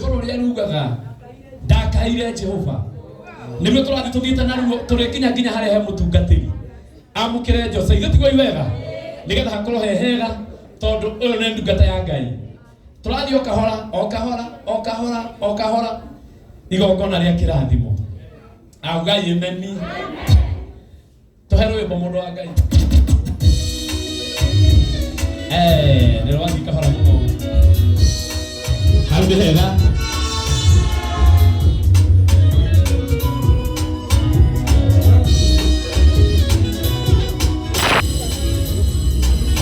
Rwĩmbo rũrĩa rugaga ndakaire Jehova nĩruo tũrathiĩ tũthiĩte naruo tũrĩkinya nginya harĩa he mũtungatĩri amũkĩre Jose. Ithuĩ tiguo wega nĩgetha hakorwo he hega tondũ ũyũ nĩ ndungata ya Ngai. Tũrathiĩ o kahora o kahora o kahora o kahora igongona rĩa kĩrathimo. Augai ameni. Tũhe rwĩmbo mũndũ wa Ngai. Eh, nĩ rwathiĩ kahora mũno. Hau nĩ hega.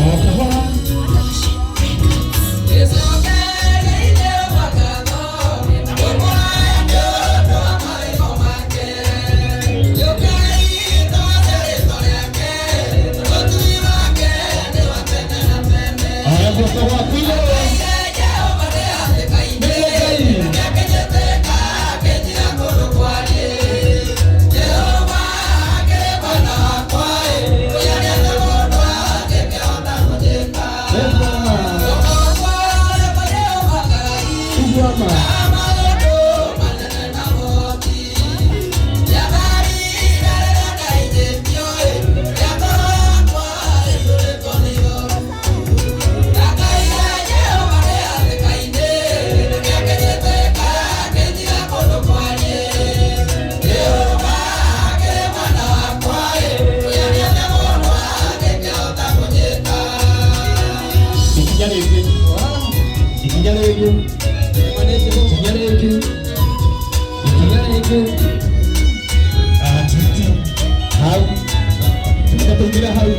O kahora. Aya guoko gwaku igũrũ. Nĩguo Ngai. Igua ma. Ikinya rĩngĩ. Ikinya rĩngĩ. Ikinya rĩngĩ. Ikinya rĩngĩ. Atiti. Hau. Tuka tũingĩre hau.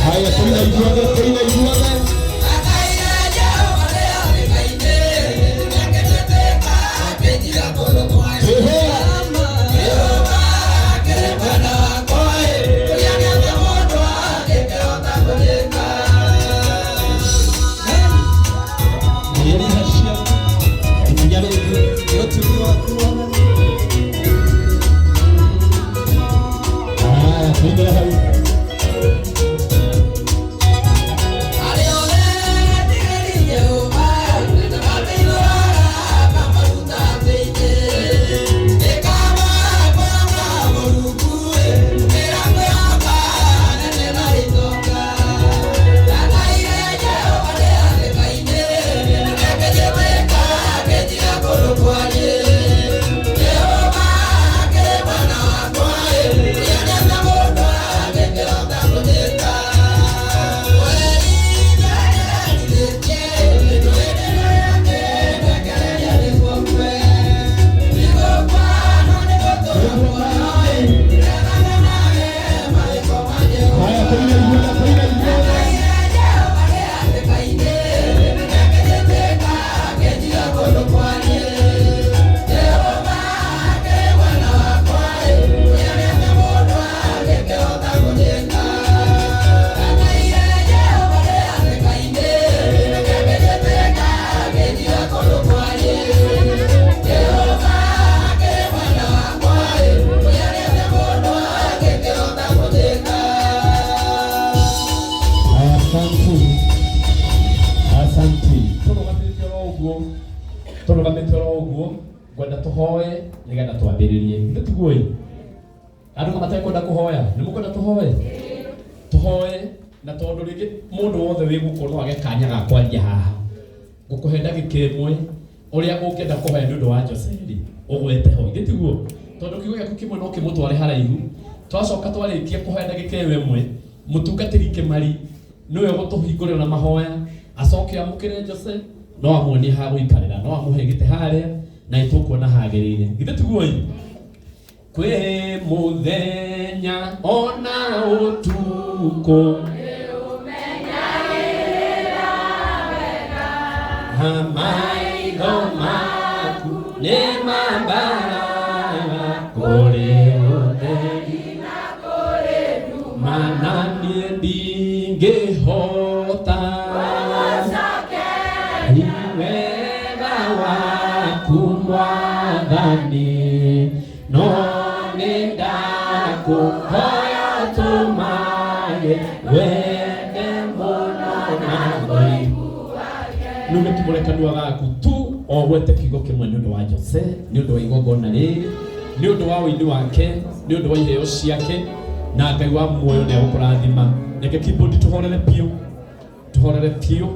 Haya tũina ithuothe, tũina ithuothe. Twĩhũa. Nĩĩrihacĩa. Ikinya rĩngĩ. Haya tũingĩre hau. Haya tũina ithuothe, tũina ithuothe. Asante. Asante. Tũrũgamĩte oro ũguo. Tũrũgamĩte oro ũguo. Ngwenda tũhoe nĩgetha twambĩrĩrie. Githĩ tiguo ĩ? Andũ matekwenda kũhoya, nĩ mũkwenda tũhoe? Tũhoe na tondũ rĩngĩ mũndũ wothe wĩ gũkũ no age kanya ga kwaria haha. Ngũkũhe ndagĩka ĩmwe ũrĩa ũngĩenda kũhoya nĩ ũndũ wa Joseli ũgwete ho. Githĩ tiguo? Tondũ kiugo gĩaku kĩmwe no kĩmũtware haraihu. Twacoka twarĩkia kũhoya ndagĩka ĩyo ĩmwe, mũtungatĩri Kĩmari nĩwe ũgũtũhingũrĩra na mahoya, acoke amũkĩre Jose, no amuonie ha gũikarĩra, no amũhe gĩtĩ harĩa. Na nĩ tũkuona hagĩrĩire. Githĩ tiguo ĩ? Kwĩ mũthenya ona ũtukũ maitho maku nĩ mambaraga kũrĩ ũtheri mana niĩ ndingĩhota wega waku mwathani no nĩ ndakũhoya tũmaye wende mũno na ngũigue nĩ kanua gaku tu o gwete kiugo kĩmwe nĩ ũndũ wa Jose, nĩ ũndũ wa igongona rĩrĩ, nĩ ũndũ wa ũini wake, nĩ ũndũ wa iheo ciake, na Ngai wa muoyo nĩ egũkũrathima. Reke keyboard tũhorere biũ, tũhorere biũ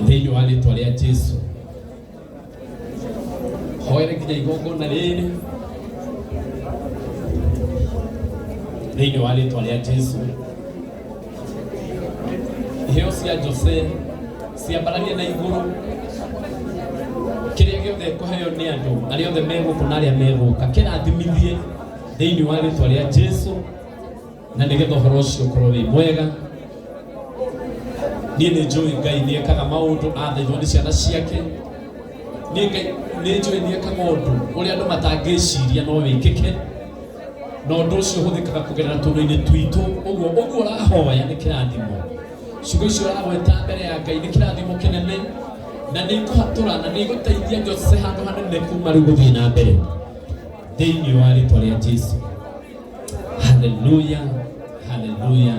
thĩinĩ wa rĩtwa rĩa Jesu. Hoere nginya igongona rĩrĩ thĩinĩ wa rĩtwa rĩa Jesu. Iheo cia Jose ciambararie na igũrũ kĩrĩa gĩothe kũheo nĩ andũ arĩa othe megũkũ na arĩa megũka kĩrathimithie thĩinĩ wa rĩtwa rĩa Jesu na nĩgetha ũhoro ũcio ũkorwo wĩ mwega. Niĩ nĩ njũĩ Ngai nĩ ekaga maũndũ athaithwo nĩ ciana ciake. Niĩ Ngai nĩ njũĩ nĩ ekaga ũndũ ũrĩa andũ matangĩciria no wĩkĩke, na ũndũ ũcio ũhũthĩkaga kũgerera tũnua-inĩ twitũ. Ũguo ũguo ũrahoya nĩ kĩrathimo, ciugo icio ũragweta mbere ya Ngai nĩ kĩrathimo kĩnene, na nĩ ikũhatũra na nĩ igũteithia Jose handũ hanene kuma rĩu gũthiĩ na mbere thĩinĩ wa rĩtwa rĩa Jesu. Haleluya, haleluya,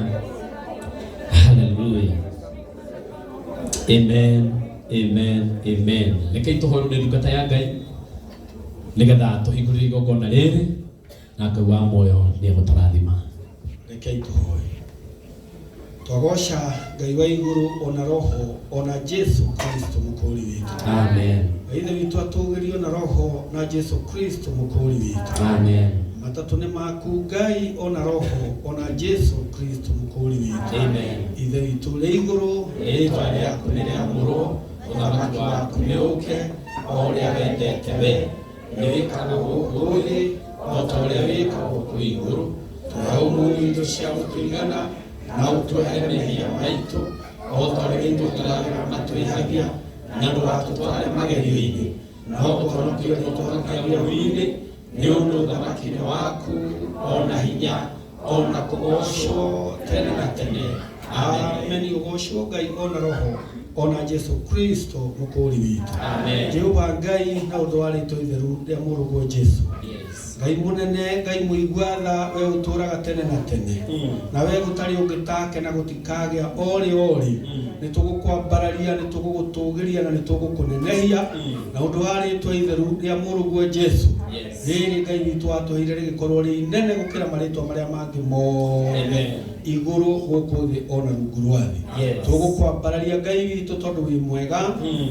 haleluya. Amen, amen, amen. Rekei tũhoerwo nĩ ndungata ya Ngai nĩgetha tũhingũrĩre igongona rĩrĩ na Ngai wa muoyo nĩ egũtũrathima. Rekei tũhoe. Twagoca Ngai wa igũrũ ona roho ona Jesu Kristo mũkũri witũ. Amen. Ngai Ithe witũ atũgĩrio na roho na Jesu Kristo mũkũri witũ. Amen. Matatũ nĩ maku Ngai ona roho ona Jesu Kristo mũkũri witũ. Amen. Ithe witũ ũrĩ igũrũ, rĩĩtwa rĩaku nĩ rĩamũrwo, ũthamaki waku nĩ ũke, o ũrĩa wendete we nĩ wĩkagwo gũkũ thĩ o ta ũrĩa wĩkagwo kũu igũrũ. Tũhe ũmũthĩ indo cia gũtũigana, na ũtũhere mehia maitũ o ta ũrĩa ithuĩ tũragĩra matwĩhagia, na ndũgatũtware magerio-inĩ, no ũtũhonokie ũtũhonokie ũũru-inĩ, nĩ ũndũ ũthamaki nĩ waku, o na hinya, o na kũgoocwo tene na tene. Amen. Ũgocwo Ngai ona roho ona Jesu Kristo mũkũri witũ. Amen. Jehova Ngai na ũndũ wa rĩtwa itheru rĩa mũrũguo Jesu. Yes. Ngai mũnene, Ngai mũigua tha, we ũtũũraga tene na tene. Na we gũtarĩ ũngĩ take na gũtikagĩa orĩ orĩ. Nĩ tũgũkwambararia, nĩ tũgũgũtũgĩria na nĩ tũgũkũnenehia na ũndũ wa rĩtwa itheru rĩa mũrũguo Jesu. Yes. Rĩrĩ Ngai witũ watũheire rĩgĩkorwo rĩ inene gũkĩra marĩtwa marĩa mangĩ mothe Amen. igũrũ gũkũ thĩ ona rungu rwa thĩ. Yes. Tũgũkwambararia Ngai witũ tondũ wĩ mwega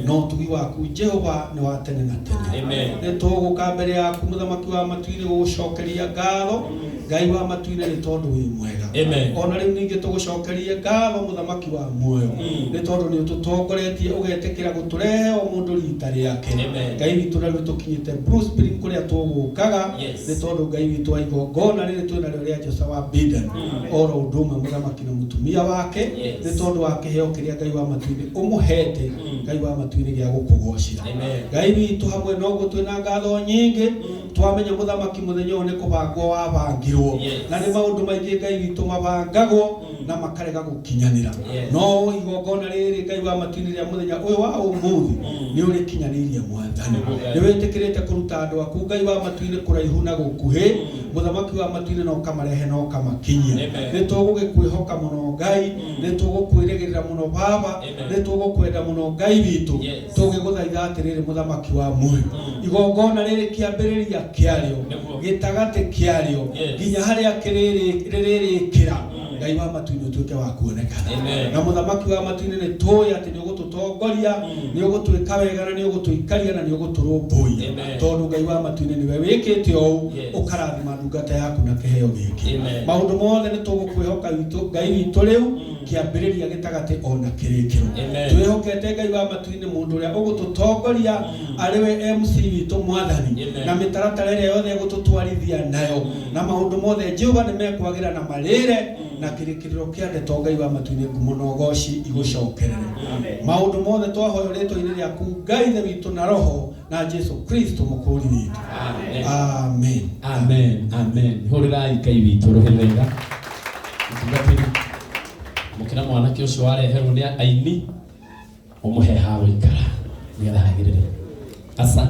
na ũtugi waku Jehova nĩ wa tene na tene. Amen. Nĩ tũgũka mbere yaku mũthamaki wa matu-inĩ gũgũcokeria ngatho Ngai wa matu-inĩ nĩ tondũ wĩ mwega. Amen. Ona rĩu ningĩ tũgũcokerie ngatho mũthamaki wa muoyo nĩ tondũ nĩ ũtũtongoretie ũgetĩkĩra gũtũrehe o mũndũ rita rĩake. Amen. Ngai witũ na rĩu tũkinyĩte Blue Spring kũrĩa tũgũkaga Yes. nĩ tondũ Ngai witũ wa igongona rĩrĩ twĩ narĩo rĩa Jose wa Biden oro ũndũ ũmwe mũthamaki na mũtumia wake Yes. nĩ tondũ wa kĩheo kĩrĩa Ngai wa matu-inĩ ũmũhete Ngai wa matu-inĩ gĩa gũkũgocera. Amen. Ngai witũ hamwe noguo twĩna ngatho nyingĩ twamenya mũthamaki mũthenya ũyũ nĩ kũbangwo wabangirwo. Yes. Na nĩ maũndũ maingĩ Ngai witũ mabangagwo na makarega gũkinyanĩra. Yes. No igongona rĩrĩ Ngai wa matu-inĩ rĩa mũthenya ũyũ wa ũmũthĩ nĩ ũrĩkinyanĩirie mwathani. Nĩ wĩtĩkĩrĩte kũruta andũ aku Ngai wa matu-inĩ kũraihu na gũkuhĩ, mũthamaki wa matu-inĩ na ũkamarehe na ũkamakinyia. Amen. Nĩ tũgũgĩkwĩhoka mũno Ngai, nĩ tũgũkwĩrĩgĩrĩra mũno Baba, Amen. nĩ tũgũkwenda mũno Ngai witũ. Yes. Tũgĩgũthaitha atĩrĩrĩ mũthamaki wa muoyo, igongona rĩrĩ kĩambĩrĩria kĩarĩo, Nĩguo. gĩtagatĩ kĩarĩo, Yes. nginya harĩa rĩrĩrĩkĩra, Ngai wa matu-inĩ ũtuĩke wa kuonekana. Amen. Na mũthamaki wa matu-inĩ nĩ tũĩ atĩ nĩ ũgũtũ ũgũtũtongoria, nĩ ũgũtwĩka wega na nĩ ũgũtũikaria na nĩ ũgũtũrũmbũiya. Amen. Tondũ Ngai wa matu-inĩ nĩwe wĩkĩte ũũ, ũkarathima ndungata yaku na kĩheo gĩkĩ. Amen. Maũndũ mothe nĩ tũgũkwĩhoka witũ, Ngai witũ, rĩu kĩambĩrĩria, gĩtagatĩ ona kĩrĩkĩro. Amen. Twĩhokete Ngai wa matu-inĩ mũndũ ũrĩa ũgũtũtongoria arĩ we MC witũ, Mwathani, Amen. na mĩtaratara ĩrĩa yothe ĩgũtũtwarithia nayo na maũndũ mothe, Jehova, nĩ mekwagĩra na marĩre na kĩrĩkĩrĩro kĩa ndeto. Ngai wa matu-inĩ, ngumo na ũgoci igũcokerere. Maũndũ mothe twahoya rĩtwa-inĩ rĩaku, Ngai Ithe witũ na Roho na Jesu Kristo mũkũri witũ. Amen. Amen. Amen, amen. Hũrĩrai Ngai witũ rũhĩ wega. Mũtungatĩri, mũkĩra mwanake ũcio wareherwo nĩ aini, ũmũhe ha gũikara nĩgetha agĩrĩre. Asante.